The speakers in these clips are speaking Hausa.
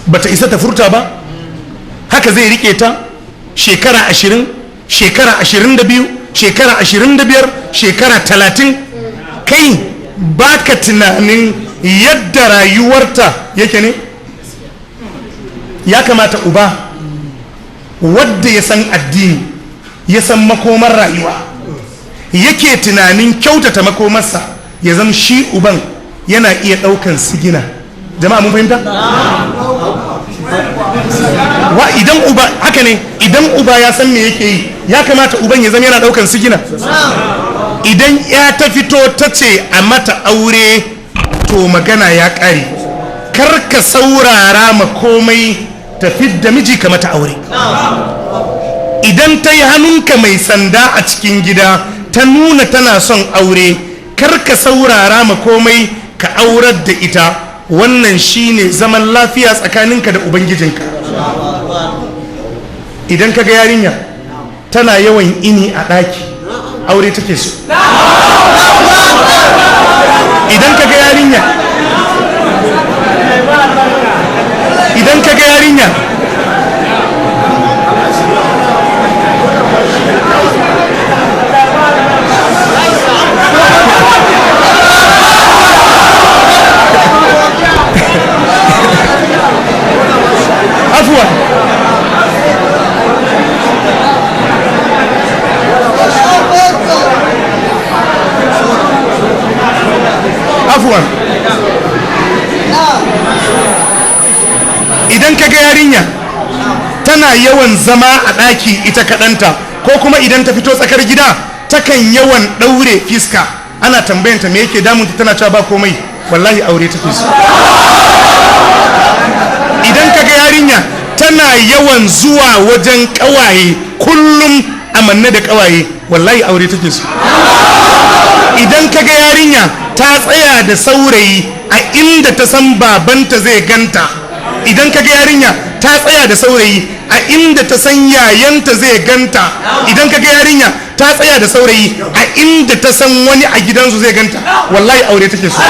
Bata isa ta furta ba. Haka zai rike ta shekara 20, shekara 22, shekara 25, shekara 30. Kai baka tunanin yadda rayuwarta yake ne? Ya kamata uba wadda ya san addini, ya san makomar rayuwa, yake tunanin kyautata makomarsa, ya zama shi uban yana iya ɗaukan sigina. Jama'a, mun fahimta? Wa idan uba haka ne, idan uba ya san me yake yi, ya kamata uban ya zama yana ɗaukan sigina. Idan ya ta fito ta ce a mata aure, to magana ya ƙare. Kar ka saurara ma komai, ta fidda miji ka mata aure. Idan ta yi hannunka mai sanda a cikin gida, ta nuna tana son aure, kar ka saurara ma komai, ka aurar da ita. Wannan shine zaman lafiya tsakaninka da ubangijinka. Idan ka ga yarinya tana yawan ini a ɗaki, aure take so. Idan ka ga yarinya, idan ka ga yarinya afuwa, afuwan, idan ka ga yarinya tana yawan zama a ɗaki ita kaɗanta, ko kuma idan ta fito tsakar gida takan yawan ɗaure fiska, ana tambayanta me yake damunta tana cewa ba komai, wallahi aure take so. Idan ka ga yarinya tana yawan zuwa wajen ƙawaye, kullum a manne da ƙawaye, wallahi aure take so. Idan ka ga yarinya ta tsaya da saurayi a inda ta san babanta zai ganta, idan ka ga yarinya ta tsaya da saurayi a inda ta san yayanta zai ganta, idan ka ga yarinya ta tsaya da saurayi a inda ta san wani a gidansu zai ganta, wallahi aure take so.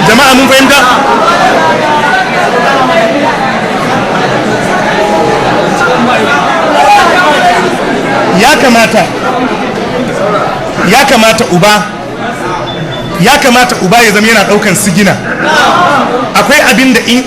Jama'a, mun fahimta? Ya kamata, ya kamata uba, ya kamata uba ya zama yana daukan sigina. Akwai abin da in